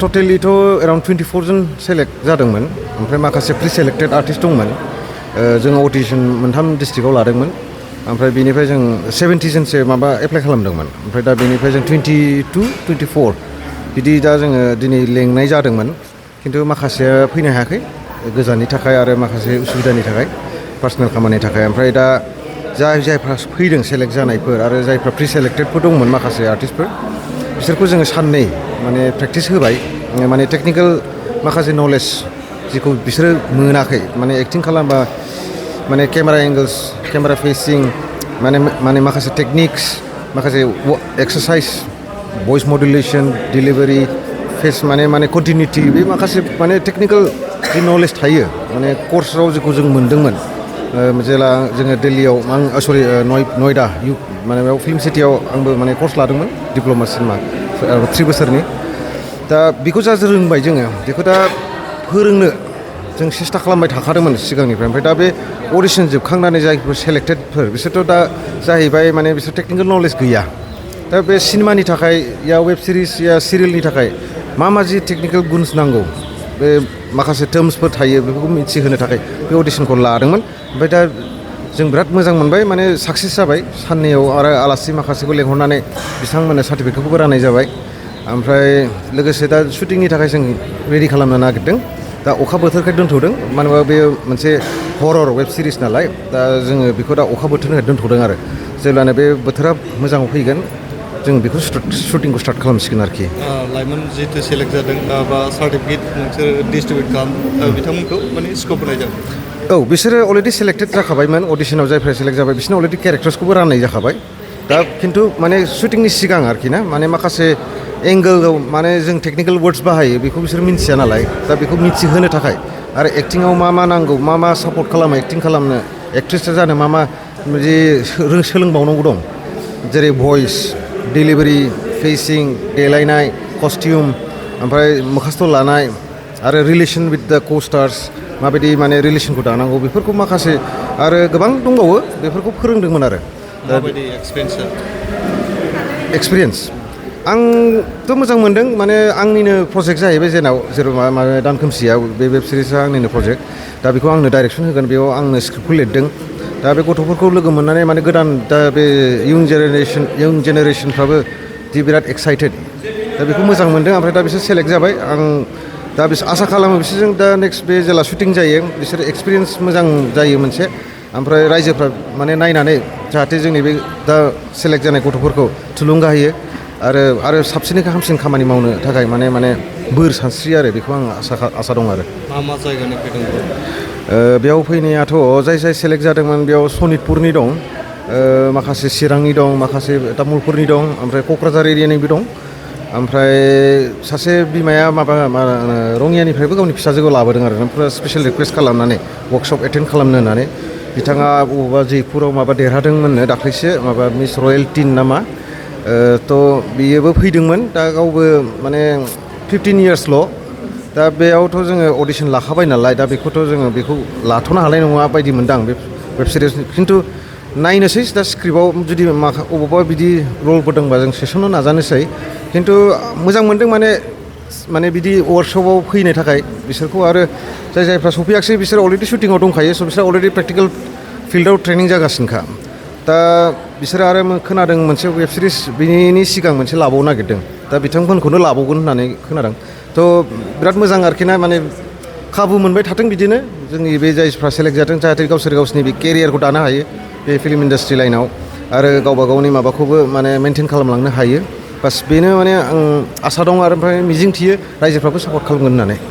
टटेलिथ' around 24 जन select जादोंमोन ओमफ्राय माखासे प्रि सेलेक्टेड आर्टिस्ट दंमोन जोङो अडिशन मोनथाम डिस्ट्रिक्टआव लादोंमोन ओमफ्राय बेनिफ्राय जों 70 जनसो माबा एप्लाइ खालामदोंमोन ओमफ्राय दा बेनिफ्राय जों 22 24 बिदि दा जोङो दिनै लेंनाय जादोंमोन खिन्थु माखासेया फैनो हायाखै गोजाननि थाखाय आरो माखासे उसुबिदानि थाखाय पार्सनेल खामानिनि थाखाय ओमफ्राय दा जायफ्रा फैदों सेलेक्ट जानायफोर आरो जायफ्रा प्रि सेलेक्टेडफोर दंमोन माखासे आर्टिस्टफोर बिसोरखौ जोङो साननै माने प्रेक्टिस होबाय माने टेकनिकेल माखासे नलेज जिखौ बिसोरो मोनाखै माने एक्टिं खालामबा माने केमेरा एंगल्स केमेरा फेसिं माने माखासे टेकनिक्स माखासे एक्सारसाइज भइस मडुलेशन डिलिभारि फेस माने कन्टिनिउटि बे माखासे माने टेकनिकेल जि नलेज थायो माने कर्सआव जेखौ जों मोनदोंमोन जेला जोङो दिल्लीयाव नयदा माने बेयाव फिल्म सिटियाव आंबो माने कर्स लादोंमोन डिप्ल'मा सिनेमा 3 बोसोरनि दा बेखौ जा रोंबाय जोङो बेखौ दा फोरोंनो जों सेस्था खालामबाय थाखादोंमोन सिगांनिफ्राय ओमफ्राय दा बे अडिशन जोबखांनानै जायफोर सेलेक्टेडफोर बिसोरथ' दा जाहैबाय माने बिसोर टेकनिकेल नलेज गैया दा बे सिनेमानि थाखाय या वेब सिरिज या सिरियेलनि थाखाय मा जि टेकनिकेल गुन्स नांगौ बे माखासे टार्म्सफोर थायो बेफोरखौ मिथिहोनो थाखाय बे अडिशनखौ लादोंमोन ओमफ्राय दा जों बिराद मोजां मोनबाय माने साक्सेस जाबाय साननैयाव आरो आलासि माखासेखौ लेंहरनानै बिथांमोननो सार्टिफिकेटखौबो राननाय जाबाय ओमफ्राय लोगोसे दा शुटिंनि थाखाय जों रेडि खालामनो नागिरदों दा अखा बोथोरखाय दोनथ'दों मानो होनबा बे मोनसे हरर वेब सिरिज नालाय दा जोङो बेखौ दा अखा बोथोरनि थाखाय दोनथ'दों आरो जेब्लानो बे बोथोरा मोजाङाव फैगोन जों बेखौ शुटिंखौ स्टार्ट खालामसिगोन आरोखि लाइमोन जिहेतु सेलेक्ट जादों बा सार्टिफिकेट नोंसोर डिस्ट्रिबिउट खालाम बिथांमोनखौ माने स्कप होनाय जाबाय औ बिसोरो अलरेडि सेलेक्टेड जाखाबायमोन अडिशनाव जायफ्रा सेलेक्ट जाबाय बिसोरनो अलरेडि केरेक्टार्सखौबो राननाय जाखाबाय दा खिन्थु माने शुटिंनि सिगां आरोखि ना माने माखासे एंगोलाव माने जों टेकनिकेल वर्ड्स बाहायो बेखौ बिसोर मिन्थिया नालाय दा बेखौ मिथिहोनो थाखाय आरो एक्टिंआव मा नांगौ मा सापर्ट खालामो एक्टिं खालामनो एक्ट्रेस जानो मा बिदि सोलोंबावनांगौ दं जेरै भइस डिलिभारि फेसिं देलायनाय कस्टिउम ओमफ्राय मोखास्थ' लानाय आरो रिलेसन विथ द को-स्टार्स माबायदि माने रिलेसनखौ दानांगौ बेफोरखौ माखासे आरो गोबां दंबावो बेफोरखौ फोरोंदोंमोन आरो माबायदि एक्सपिरियेन्स आंथ' मोजां मोनदों माने आंनिनो प्रजेक्ट जाहैबाय जेराव माबा दान खोमसिया बे वेब सिरिजआ आंनिनो प्रजेक्ट दा बेखौ आंनो डाइरेक्सन होगोन बेयाव आंनो स्क्रिप्टखौ लिरदों दा बे गथ'फोरखौ लोगो मोननानै माने गोदान दा बे इयुन जेनेरेसनफ्राबो दि बिराद एक्साइटेड दा बेखौ मोजां मोनदों ओमफ्राय दा बिसोर सेलेक्ट जाबाय आं दा आसा खालामो बिसोरजों दा नेक्स्ट बे जेला शुटिं जायो बिसोर एक्सपिरियेन्स मोजां जायो मोनसे ओमफ्राय रायजोफ्रा माने नायनानै जाहाथे जोंनि बे दा सेलेक्ट जानाय गथ'फोरखौ थुलुंगा होयो आरो साबसिननिफ्राय हामसिन खामानि मावनो थाखाय माने बोर सानस्रियो आरो बेखौ आं आसा दं आरो मा जायगानि फैदों बेयाव फैनायाथ' जाय सेलेक्ट जादोंमोन बेयाव सनितपुरनि दं माखासे चिरांनि दं माखासे तामुलपुरनि दं ओमफ्राय क'क्राझार एरियानिबो दं ओमफ्राय सासे बिमाया रङियानिफ्रायबो गावनि फिसाजोखौ लाबोदों आरो ओमफ्राय स्पेसियेल रिकुवेस्ट खालामनानै वार्कशप एटेन्ड खालामनो होननानै बिथाङा बबेबा जयपुराव देरहादोंमोननो दाख्लैसो मिस रयेल टिन नामा थ' बियोबो फैदोंमोन दा गावबो माने 15 इयार्सल' दा बेयावथ' जोङो अडिशन लाखाबाय नालाय दा बेखौथ' जोङो बेखौ लाथ'नो हानाय नङा बायदि मोनदां बे वेब सिरिज खिन्थु नायनोसै दा स्क्रिप्टआव जुदि अबावबा बिदि रलफोर दंबा जों सेसननो नाजानोसै खिन्थु मोजां मोनदों माने बिदि वार्कशपआव फैनो थाखाय बिसोरखौ आरो जायफ्रा सफैयाखिसै बिसोर अलरेडि शुटिंआव दंखायो स' बिसोर अलरेडि प्रेक्टिकेल फिल्डआव ट्रेनिं जागासिनोखा दा बिसोरो आरो खोनादों मोनसे वेब सिरिज बिनि सिगां मोनसे लाबावनो नागिरदों दा बिथांमोनखौनो लाबावगोन होननानै खोनादों थ' बिराद मोजां आरोखि ना माने खाबु मोनबाय थाथों बिदिनो जोंनि बे जायफ्रा सेलेक्ट जादों जाहाथे गावसोरनि बे केरियारखौ दानो हायो बे फिल्म इन्डास्ट्रि लाइनाव आरो गावबा गावनि माबाखौबो माने मेनटेन खालामलांनो हायो बास बेनो माने आं आसा दं आरो ओमफ्राय मिजिं थियो रायजोफ्राबो सापर्ट खालामगोन होननानै